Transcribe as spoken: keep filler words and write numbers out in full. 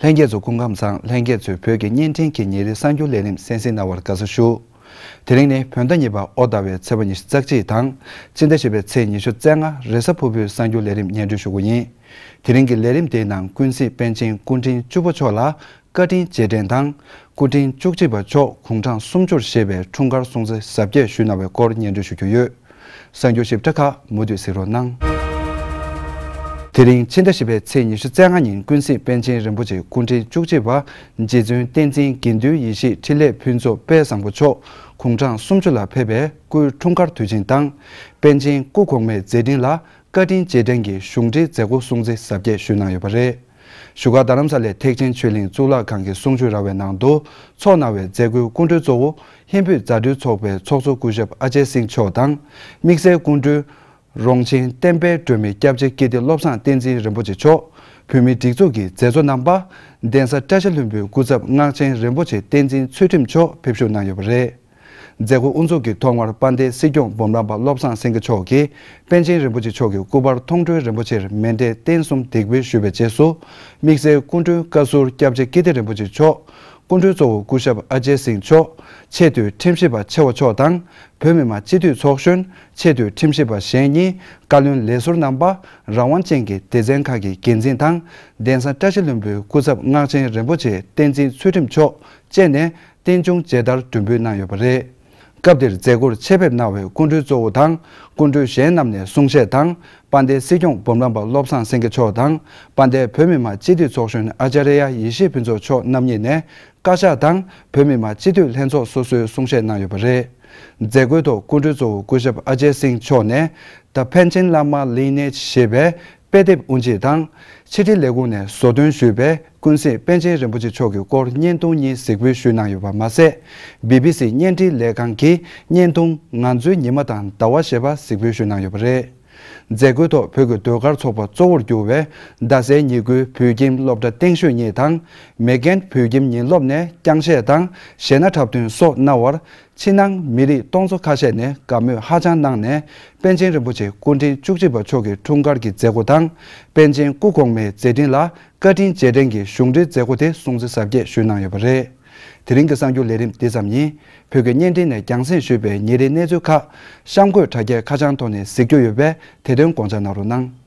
ལྷན་རྒྱས་ཚོ་སྐུ་ཁམས་བཟང་། ལྷན་རྒྱས་ཚོས་བོད་ཀྱི་བརྙན་འཕྲིན་གྱི་ཉིན་རེའི་གསར་འགྱུར་ལས་རིམ་གསན་གཟིགས་གནང་བར་དགའ་བསུ་ཞུ། དེ་རིང་ནི་བོད་ཟླ་གཉིས་པ་ཨོ་ཟླ་བའི་ཚེས་པ་ཉི་ཤུ་རྩ་གཅིག་དང་། ཕྱི་ཟླ་བཞི་པའི་ཚེས་ཉི་ཤུ་རྩ་ལྔ་རེས་གཟའ་ཕུར་བུའི་གསར་འགྱུར་ལས་རིམ་སྙན་སྒྲོན་ཞུ་རྒྱུ་ཡིན། དེ་རིང་གི་ལས་རིམ་དེའི་ནང་ཀུན་གཟིགས་པཎ་ཆེན་སྐུ་ཕྲེང་བཅུ་པ་མཆོག་ལ་བཀའ་དྲིན་རྗེས་དྲན་དང་། སྐུ་ཕྲེང་བཅུ་གཅིག་པ་མཆོག་དགུང་གྲངས་སུམ་ཅུར་བཞེས་པའི་འཁྲུངས་སྐར་སྲུང་བརྩི་གཟབ་རྒྱས་ཞུས་གནང་བའི་སྐོར་སྙན་སྒྲོན་ཞུ་རྒྱུ་ཡོད། གསར་འགྱུར་ཞིབ་ཕྲ་ཁག་མུ་མཐུད་གཟིགས་རོགས་གནང་། དེ་རིང་ཕྱི་ཟླ་བཞི་པའི་ཚེས་ཉི་ཤུ་རྩ་ལྔ་ཉིན་ཀུན་གཟིགས་པཎ་ཆེན་རིན་པོ་ཆེ་སྐུ་ཕྲེང་བཅུ་གཅིག་པ་རྗེ་བཙུན་བསྟན་འཛིན་དགེ་འདུན་ཡེ་ཤེས་འཕྲིན་ལས་ཕུན་ཚོགས་དཔལ་བཟང་པོ་མཆོག་དགུང་གྲངས་སུམ་ཅུ་ལ་ཕེབས་པའི་སྐུའི་འཁྲུངས་སྐར་དུས་ཆེན་དང་། པཎ་ཆེན་སྐུ་གོང་མའི་མཛད་འཕྲིན་ལ་བཀའ་དྲིན་རྗེས་དྲན་གྱི་གཞུང་འབྲེལ་མཛད་སྒོ་སྲུང་བརྩི་གཟབ་རྒྱས་ཞུས་གནང་ཡོད་པ་རེད། བཞུགས་སྒར་རྡ་རམ་ས་ལའི་ཐེག་ཆེན་ཆོས་གླིང་གཙུག་ལག་ཁང་གི་གསུང་ཆོས་ར་བའི་ནང་དུ་ཚོགས་གནང་བའི་མཛད་སྒོའི་སྐུ་མགྲོན་གཙོ་བོ་ཧིན་བོད་མཛའ་འབྲེལ་ཚོགས་པའི་ཚོགས་གཙོ་སྐུ་ཞབས་ཨ་ཅེ་སིང་མཆོག་དང་། དམིགས་བསལ་སྐུ་མགྲོན་རོང་ཆེན་བསྟན་པའི་སྒྲོན་མེ་སྐྱབས་རྗེ་ཀིརྟི་བློ་བཟང་བསྟན་འཛིན་རིན་པོ་ཆེ་མཆོག་བོད་མིའི་སྒྲིག་འཛུགས་ཀྱི་མཛད་གཙོ་རྣམ་པ། གདན་ས་བཀྲ་ཤིས་ལྷུན་པོའི་སྐུ་ཚབ་སྔགས་ཆེན་རིན་པོ་ཆེ་བསྟན་འཛིན་ཚུལ་ཁྲིམས་མཆོག་ཕེབས་བཞུགས་གནང་ཡོད་པ་རེད། མཛད་སྒོ་དབུ་འཛུགས་ཀྱི་ཐོག་མར་དཔལ་ལྡན་སྲིད་སྐྱོང་འབུམ་རམས་པ་བློ་བཟང་སེང་གེ་མཆོག་གིས་པཎ་ཆེན་རིན་པོ་ཆེ་མཆོག་གི་སྐུ་པར་མཐོང་གྲོལ་རིན་པོ་ཆེར་མཎྜལ་རྟེན་གསུམ་འདེགས་འབུལ་ཞུས་པའི་རྗེས་སུ། དམིགས་བསལ་སྐུ་མགྲོན་བཀའ་ཟུར་སྐྱབས་རྗེ་ཀིརྟི་རིན་པོ་ཆེ་མཆོག་སྐུ་མགྲོན་གཙོ་བོ་སྐུ་ཞབས་ཨ་ཅེ་སིང་མཆོག་ཆེས་མཐོའི་ཁྲིམས་ཞིབ་པ་ཆེ་བ་མཆོག་དང་། བོད་མི་མང་སྤྱི་འཐུས་ཚོགས་གཞོན། ཆེས་མཐོའི་ཁྲིམས་ཞིབ་པ་གཞན་གཉིས། བཀའ་བློན་ལས་ཟུར་རྣམ་པ། རང་དབང་ཅན་གྱི་སྡེ་ཚན་ཁག་གི་འགན་འཛིན་དང་། གདན་ས་བཀྲ་ཤིས་ལྷུན་པོའི་སྐུ་ཚབ་སྔགས་ཆེན་རིན་པོ་ཆེ་བསྟན་འཛིན་ཚུལ་ཁྲིམས་མཆོག་བཅས་ནས་རྟེན་འབྱུང་མཇལ་དར་སྒྲོན་འབུལ་གནང་ཡོད་པ་རེད། སྐབས་དེར་མཛད་སྒོར་ཆེད་ཕེབས་གནང་བའི་སྐུ་མགྲོན་གཙོ་བོ་དང་། སྐུ་མགྲོན་གཞན་རྣམས་ནས་གསུང་བཤད་དང་། དཔལ་ལྡན་སྲིད་སྐྱོང་འབུམ་རམས་པ་བློ་བཟང་སེང་གེ་མཆོག་དང་། དཔལ་ལྡན་བོད་མི་མང་སྤྱི་འཐུས་ཚོགས་གཞོན་ཨ་ཅཱརྱ་ཡེ་ཤེས་ཕུན་ཚོགས་མཆོག་རྣམ་གཉིས་ནས་བཀའ་ཤག་དང་། བོད་མི་མང་སྤྱི་འཐུས་ལྷན་ཚོགས་སོ་སོའི་གསུང་བཤད་གནང་ཡོད་པ་རེད། མཛད་སྒོའི་ཐོག་སྐུ་མགྲོན་གཙོ་བོ་སྐུ་ཞབས་ཨ་ཅེ་སིང་མཆོག་ནས། The Panchen Lama Lineage ཞེས་པའི་དཔེ་དེབ་དབུ་འབྱེད་དང་། ཕྱི་དྲིལ་ལས་ཁུངས་ནས་བཟོ་སྐྲུན་ཞུས་པའི་ཀུན་གཟིགས་པཎ་ཆེན་རིན་པོ་ཆེ་མཆོག་གི་སྐོར་བརྙན་ཐུང་གཉིས་གཟིགས་འབུལ་ཞུས་གནང་ཡོད་པ་མ་ཟད། བི་བི་སི་བརྙན་འཕྲིན་ལས་ཁང་གི་བརྙན་ཐུང་ང་ཚོའི་ཉི་མ་དང་ཟླ་བ་ཞེས་པ་གཟིགས་འབུལ་ཞུས་གནང་ཡོད་པ་རེད། མཛད་སྒོའི་ཐོག་བོད་ཀྱི་ཟློས་གར་ཚོགས་པ་གཙོ་བོར་གྱུར་བའི་རྡ་སའི་ཉིན་དགུའི་བོད་ཁྱིམ་སློབ་གྲྭ་སྟེང་ཤོད་གཉིས་དང་། མེ་རྒན་བོད་ཁྱིམ་ཉིན་སློབ་ནས་རྐྱང་གཞས་དང་གཞས་སྣ་འཁྲབ་སྟོན་སོགས་གནང་བར། ཕྱི་ནང་མི་རིགས་སྟོང་ཚོ་ཁ་ཤས་ནས་དགའ་མོས་ཧ་ཅང་གནང་ནས། པཎ་ཆེན་རིན་པོ་ཆེ་སྐུ་ཕྲེང་བཅུ་གཅིག་པ་མཆོག་གི་འཁྲུངས་སྐར་གྱི་མཛད་སྒོ་དང་། པཎ་ཆེན་སྐུ་གོང་མའི་མཛད་འཕྲིན་ལ་བཀའ་དྲིན་རྗེས་དྲན་གྱི་གཞུང་འབྲེལ་མཛད་སྒོ་དེ་སྲུང་བརྩི་གཟབ་རྒྱས་ཞུས་གནང་ཡོད་པ་རེད། དེ་རིང་གི་གསར་འགྱུར་ལས་རིམ་འདི་ཙམ་ཡིན། བོད་ཀྱི་བརྙན་འཕྲིན་ནས་རྒྱང་སྲིང་ཞུས་པའི་ཉིན་རེའི་གནས་ཚུལ་ཁག་གཤམ་འཁོད་དྲ་རྒྱའི་ཁ་བྱང་ཐོག་ནས་གཟིགས་རྒྱུ་ཡོད་པས། དེ་དོན་དགོངས་འཇགས་གནང་རོགས་གནང་།